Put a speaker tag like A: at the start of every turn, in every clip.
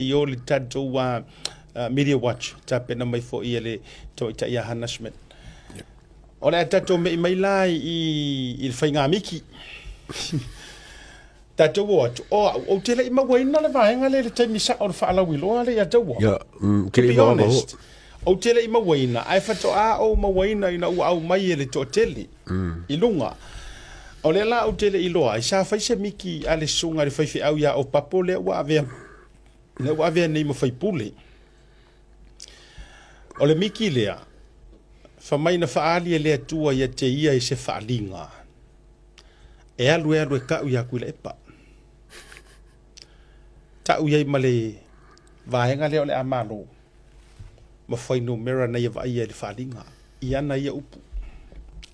A: I o le tatou Media Watch, tapena mai foi e le tamaitai ia Hannah Schmidt. O le a tatou me'i mai la i le faigamiki. Tatou o atu, o au, ou te le i mauaina le vaega lea i le taimi sao o le faalauiloa lea ia taua.
B: Ia,
A: To
B: te le i
A: be
B: mauaina
A: honest, ou te le i mauaina, ae faatoa ou mauaina ina ua aumai e le toatele i luga. O lea la ou te le i iloa ai, sa fai se miki a le susuga i le faifeau ia Opapo lea ua avea, lea ua avea nei ma faipule. O le miki lea, fai mai na faaali e le Atua ia te ia i se faaliga, e alu e alu e tau ia Tuilaepa. Tau i ai ma le vaega lea o le a malo ma fuainumera na ia vaaia i le faaliga i ana ia upu.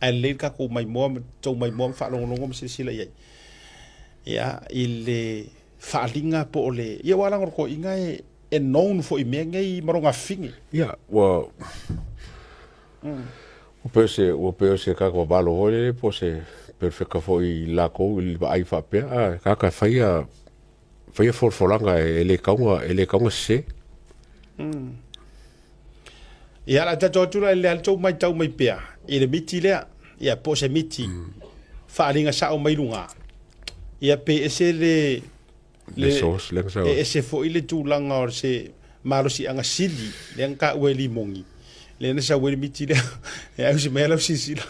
A: Ae lelei le tatou maimoa ma tou maimoa ma faalogologo ma silasila i ai. Ia, i le faaliga po o le... Ia aua leaga o le toeaina e, e known foi i mea nei ma lona afafine.
B: Ia, ua ua pei o se ua pei o se tagata vavalo foi lele po o se perofeta foi i latou i le vaai faapea, a tagata e faia faia folafolaga e le tatau ona e le tatau ona sese.
A: Ia, o le a tatou atu la i le tou matau mai pea i le miti lea, ia po o se miti faaaliga sao mai luga, ia pe ese le
B: Le source lea na sau.
A: E ese foi le tulaga o se malosiaga sili lea na taua e Limogi, lea na sau ai le miti lea. E ausi mai lau silasila.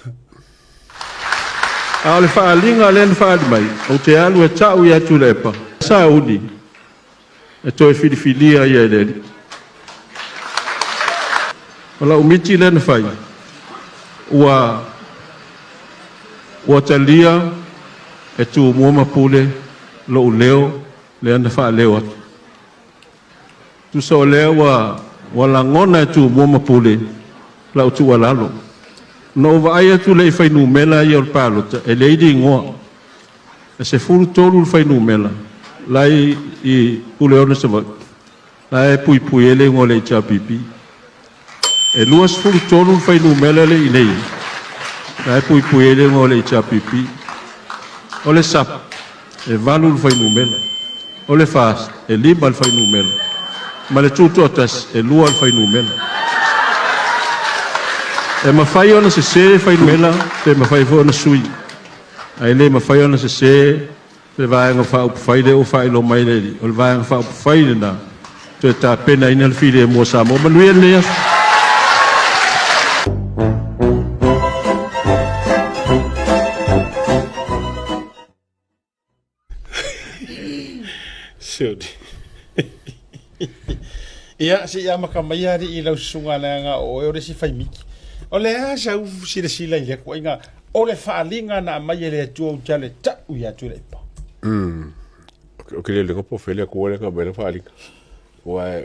C: A o le faaaliga lea na faaali mai, ou te alu e ta'u ia Tuilaepa, sauni e toe filifilia ia e le Alii. O la'u miti lea na fai, ua ua talia e Tumua ma Pule lo'u leo lea na faaleo atu. Tusa o lea ua ua lagona e Tumua ma Pule la'u tuualalo. Na ou vaai atu lea i fuainumera ia o le palota, e leai le igoa. E 13 le fuainumera la i i Puleono Savaii, la e puipui ai le igoa o le HRPP. E 23 le fuainumera lea i inei, la e puipui ai le igoa o le HRPP. O le SAP, e 8 le fuainumera. O le FAST, e 5 le fuainumera. Ma le Tutoatasi, e 2 le fuainumera. E mafai ona sese fuainumera pe mafai foi ona sui, ae le mafai ona sese le Vaega Faaupufai lea ua faailoa mai le Alii, o le Vaega Faaupufai lena toe tapenaina le filemu o Samoa. Manuia lenei aso.
A: Sioti. Ia, se i amata mai alii i lau susuga leaga o oe o le isi faimiki. O le a sau silasila i lea tuuaiga o le faaaliga na aumai e le Atua ou te alu e tau ia Tuilaepa.
B: Ou te le iloa po o fea le Atua lea na aumai ai le faaaliga. Aua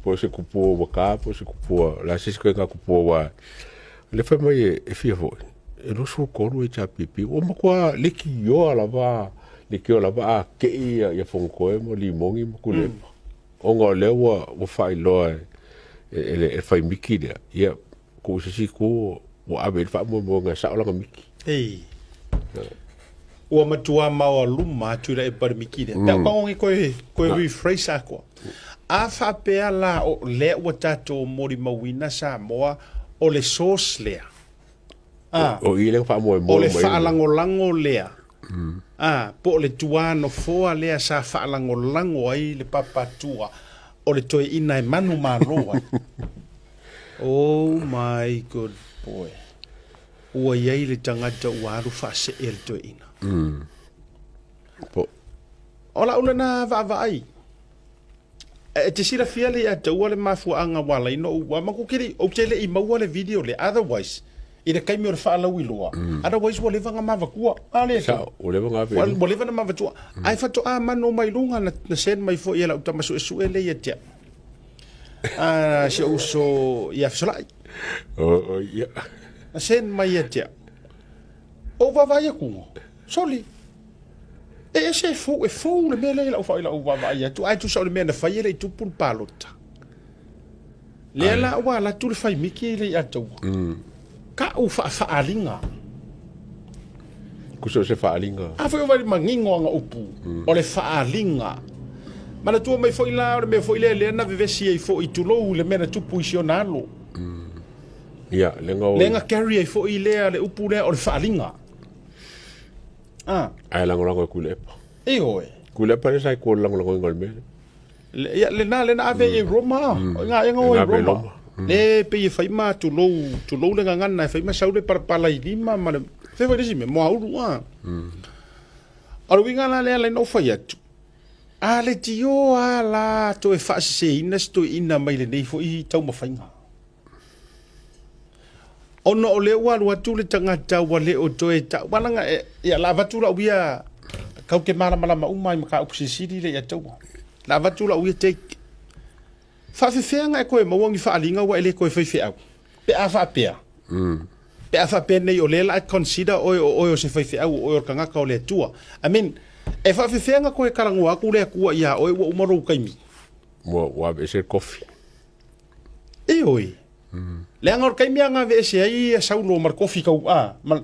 B: po o se kupua ua ta, po o se kupua, o le a se isi ituaiga kupua aua o lea e fai mai e fia foi, e 23 HRPP. Ua matua leitioa lava, leitioa lava a tei ia Fonotoe ma Limogi ma Tuilaepa. Ona o lea ua faailoa e le faimiti lea, ia tuu i se isi itu ua ave i ai le faamoemoega e sao lana miti.
A: Ei. Ua matua maoaluma atu i le miki lea. Pe au tago koe koe rephrase atoa. A faapea la o lea ua tatou molimauina Samoa o le source lea.
B: A, O i lea na faamoemoe
A: o le mai ai. faalagolago lea. A, po o le tuanofoa lea sa faalagolago ai le papatua o le toeaina e manumalo ai. Oh my good boy. Ua i ai le tagata ua alu faasee le toeaina.
B: Po.
A: O lau lena vaavaai. E te silafia le ia te ua le mafuaaga ua ala ai ona ou, matou te le i, ou te le i maua le video lea, otherwise, i le taimi o le faalauiloa, otherwise ua leva ona mavatua. A lea
B: Sao, ua leva ona ave i
A: luga. Ua leva ona mavatua. Ae faatoa mano mai luga na, na send mai foi e lau tama suesue lea ia te au. A si ou uso ia Fesolai.
B: O, o, ia.
A: Na send mai ia te au. Ou vaavaai atu, soli. E ese e fou, e fou le mea lea i lau, i lau vaavaai atu, ae tusa o le mea na fai e le i tupu le palota. Lea la ua alu atu le faimiki le ia taua. Ka'u faafaaaliga.
B: Kusa o se faaaliga.
A: A foi o vai manino anga upu, o le faaaliga. Manatua mai foi la o le mea foi lea lea na vevesi ai foi tulou i le mea na tupu i si ona alo.
B: Ia, le ga
A: Lea na carry ai foi lea le upu lea o le faaaliga. Ah.
B: Ae lagolago e Tuilaepa.
A: Ioe.
B: Tuilaepa lea sa i tua o le lagolagoina o le mea lea.
A: Ia, lena, lena ave i Roma. O ngā enga o i Roma. Le pei e whai ma tulou, tulou le ngangana, e whai ma sau le parapala i lima, ma le, fe whai lesi me, moa uru, a. O le uiga la lea le na ou fai atu, a le tio a la toe faaseseina se toeaina mai lenei foi taumafaiga. Ona o lea ua alu atu le tagata ua le o toe tau, walaga, e, ia, la avatu lau ia, kau te malamalama uma i mataupu silisili le ia taua. La avatu lau ia take. Faafefea e koe maua ni faaaliga ua e le koe faifeau. Pe a faapea. Pe a faapea nei o lea la e consider oe o oe o se faifeau o oe o le tagata o le Atua. I mean, e faafefea na koe talanoa atu le Atua iā oe ua uma lou taimi.
B: Ua aveese le kofi.
A: Ioe. Leaga o le taimi lava na aveese ai ia Saulo ma le kofi tau a, ma,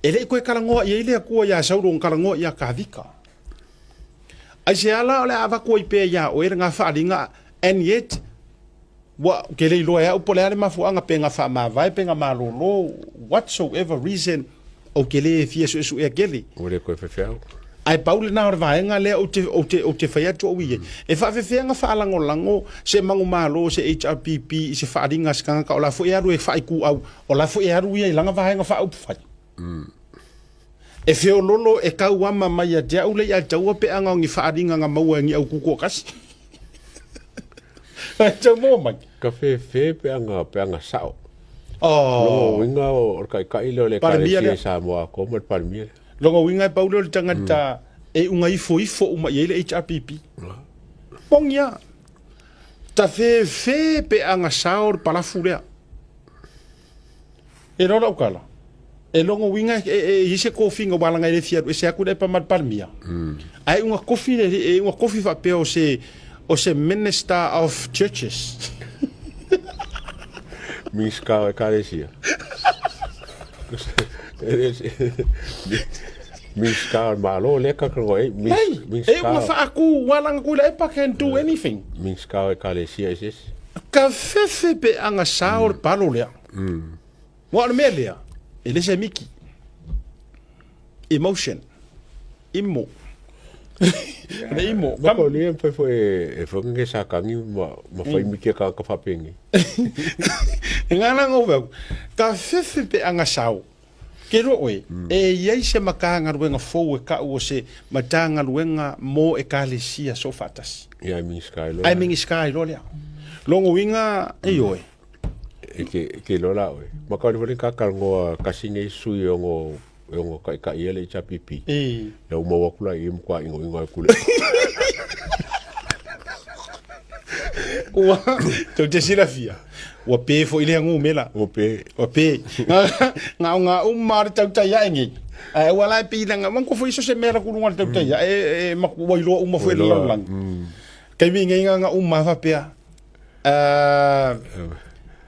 A: e le i toe talanoa i ai le Atua iā Saulo na talanoa iā Kavika. Aisea la o le a avatu ai pea iā oe lena faaaliga and yet ua ou te le iloa e au po o le a le mafuaaga pe na faamavae pe na malolo whatsoever reason ou te le fia suesuea tele.
B: Ua le toe faifeau.
A: Ae pau lena o le vaega lea ou te, ou te, ou te fai atu au i ai. E faafefea na faalagolago se manumalo se HRPP i se faaaliga a se tagata o la foi e alu e faaituau, o la foi e alu ia i lana vaega faaupufai. E feololo e tauama mai ia te au le ia taua pe ana o ni faaaliga na maua e ni au tutoatasi. Ai tau maua mai.
B: Ka fefe pe anga, pe anga sao.
A: Oh.
B: Longa uiga o le taitai lea o le
A: Palemia
B: Ekalesia
A: lea.
B: i Samoa atoa ma le Palemia lea.
A: Longa uiga e pau lea o le tagata e uga ifoifo uma i ai le HRPP. Pogi lava. Ta fefe pe ana sao le palafu lea. E loa lau tala, e logo uiga e, e, e i se kofiga ua alaga e le fia alu ese atu le epa ma le Palemia. Ae uga kofi le, e uga kofi faapea o se, o se Minister of Churches.
B: Minista o Ekalesia. Minista o le Malo lea ka kaloa ai.
A: Hey, e uga faaku ua alaga kui le epa can do anything.
B: Minista o Ekalesia i se isi.
A: Ka fefe pe aga sao le palo lea. Ua o le mea lea, e le se miki. Emotion. Imo. Le imo.
B: Ma ko lia mfai foi e whakenge sa kangi ma, ma whai miki a ka whapenge.
A: E ngā ranga o wau, ka fefe pe anga sao. Ke roa oe, e iai se matagaluega fou e ka'u o se Matagaluega mo Ekalesia Soofaatasi.
B: Ia ai Minista i loa.
A: Ai Minista i loa lea. Logo uiga, ioe.
B: E ke, ke loa la oe. Ma ka ole ka kalongoa kasi nei sui e ono, e ono kaikai ia le HRPP.
A: E.
B: Ia uma ua kula i mkwa ingo ingo ai kule.
A: Ua, tou te silafia, ua pe foi lea gumela.
B: Ua pe.
A: Ua pe. Nga o ngā uma le tautai ae nei. Ae ua la e pīlanga, manko foi so se mea la kulunga le tautai ae, e, e maku ua iloa uma foi le lalolagi. Taimi nei nga nga uma faapea,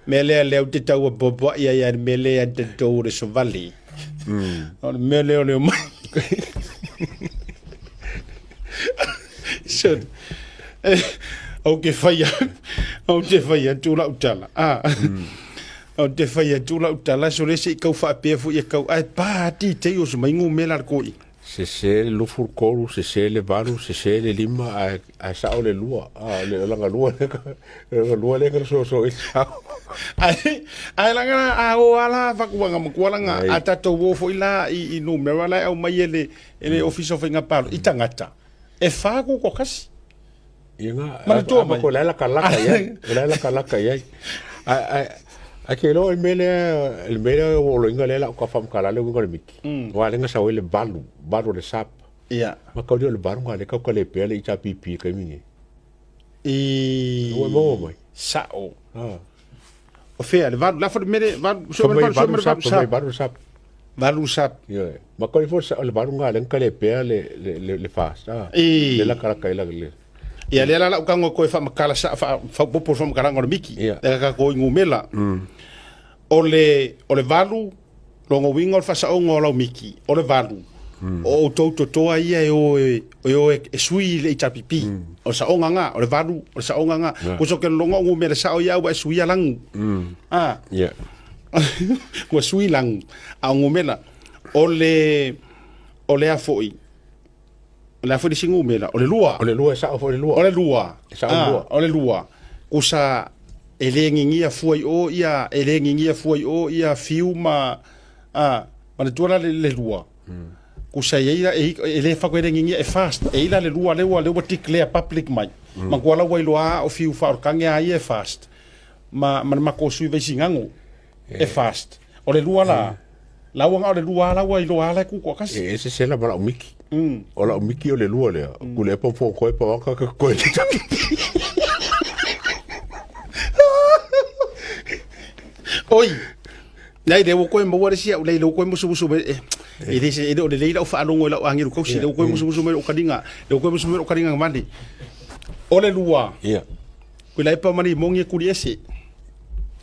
A: mea lea lea ou te tau apoapoai ai a le mea lea te tou o le sovali. O le mea lea o le omai. So, ou te fai ou te fai atu lau tala. Ah. Ou te fai atu lau tala, so le se i kau faapea foi e kau, ae pa ati te o se mai ngumela le koi.
B: Sese le 23, sese le 8, sese le 5, ae, ae sao le 2. Ah, le langa lua le ka, langa lua le ka so so i sao.
A: Ae, ae langa a o ala fakuanga makua langa, a tatou o foi la i, i numera la e aumai e le, e le Ofisa o Faiga Palota, i tagata, e whā koko kasi.
B: Ia nga,
A: Manatua
B: a
A: mai.
B: ko la la laka i ai, o la la laka i ai. Ai, ai, ai ke lo e mele, le mele o lo inga le la ka fam kala le winga le miki. Wa le nga sa le balu, balu le sap.
A: Ia.
B: Ma ka le balu nga le ka ka le pe le ita pipi ka mingi.
A: I...
B: Ua maua mai.
A: Sao.
B: Ah.
A: O fea, le valu, la fo le mele, valu, so
B: Fa mai
A: valu, so
B: balu sap,
A: valu
B: fa mai
A: sap.
B: balu sap.
A: Valu sap.
B: Ia. Ma ka fo sa le balu nga le ka le pe le le le le fast. Ah.
A: I.
B: Le la kala ka la le.
A: Ia lea la lau kango koe whamakala sa, wha, whaupopo whamakalanga o le miki.
B: Ia.
A: Le ka koe ngumela. O le, o le valu, longo winga o le whasaonga o lau miki. O le valu. O outou totoa ia e o e, e, o e, e sui i le HRPP. O le saoga nga, o le valu, o le saoga nga. Kusa o ke longa o ngumea le sao ia ua e suia lagu. Ah. Ua sui lagu. A o ngumela, o le, o le a foi, o le a foi le isi ngumela, o le lua.
B: O le lua e sao foi le lua.
A: O le lua.
B: E sao le lua.
A: O le lua. Kusa e le ngigia fua i o ia, e le ngigia fua i o ia fiu ma, a, manatua la le lua. Kusa e ia e, e le fa e ngigia e fast. E ila le lua le ua le ua declare public mai. Ma kua la ua iloa o fiu fa o kange a ia e fast. Ma ma ma ko sui vaisigago e fast. O le lua la, la ua o le lua la ua iloa la ku ko kasi.
B: E ese se la ma lau miki. O lau miki o le lua lea. Ku le pa fo koe pa waka ka koe le taki.
A: Oi. Nei le ua koe maua le sia le le koe musu musu me e e le se e le o le leila o faalogo i lau agelu kausi le ua koe musu musu mai o kalinga le ua koe musu mai o kalinga mani. O le lua. Kui la epa mani mongi e kuri ese.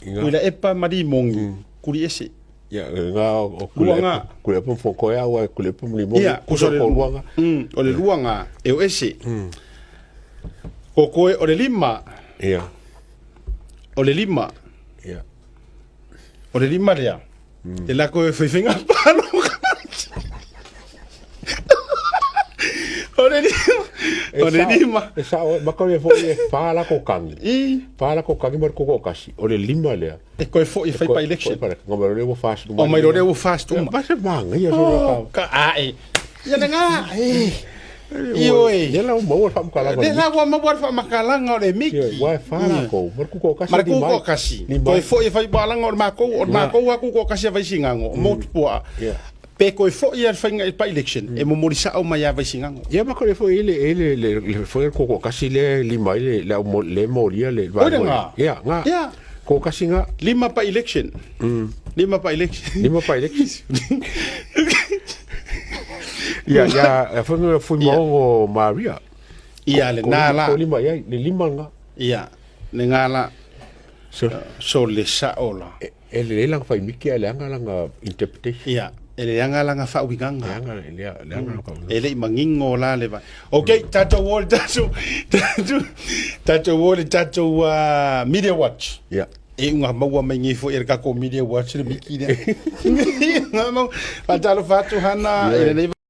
A: Kui la epa mani mongi kuri ese.
B: Ia, nga o ku le
A: Lua nga.
B: ku le pa fo koe au ku le pa mani mongi.
A: Ia,
B: kusa
A: o le
B: ko lua nga.
A: O le lua nga e o ese. Ko koe o le lima. O le lima. O le lima lea. E la koe whaiwhainga palo. O le lima. O le lima.
B: E sao, maka le foi e wha la ko kangi.
A: I.
B: Wha la ko kangi mar ko kasi. O le lima lea.
A: E koe foi e whai pa election.
B: Ngā mai le ua fast.
A: O mai le ua fast uma.
B: Ba se manga ia so
A: Ka a e. Ia le ngā. E. I oe.
B: Ia la maua le whamukalanga.
A: Le la ua maua le whamakalaga o le miki.
B: Ia, ua e wha la ko. Mar ko kasi.
A: Mara ku ko kasi.
B: Ni
A: Koe
B: mai.
A: foi e whai balanga o le mākou, o le mākou a ku ko kasi a vaisigago, o motupua. Pe koe foi a le whainga i pa election, e momori sao mai a vaisigago.
B: Ia maka le foi ele ele le le foi ko ko kasi le lima le le mo le moria le
A: Oi le ngā.
B: Ia, ngā.
A: Ia.
B: Ko kasi ngā.
A: Lima pa election. Lima pa election.
B: Lima pa election. Ia, ia, e foi ngā foi maongo Maria.
A: Ia le nā la.
B: Ko lima ia, le lima ngā.
A: Ia, le ngā la.
B: So,
A: So le sao la.
B: e le langa whai miki a le anga langa interpretation.
A: Ia, e le anga langa whauiganga.
B: Le anga le le anga langa.
A: E le i mangingo la le vai. Ok, tatou o le tatou, tatou, tatou o le tatou Media Watch.
B: Ia.
A: E unga maua mai ngei foi e le kako Media Watch le miki lea. Ngā mau, whātalo whātu hana, e le nei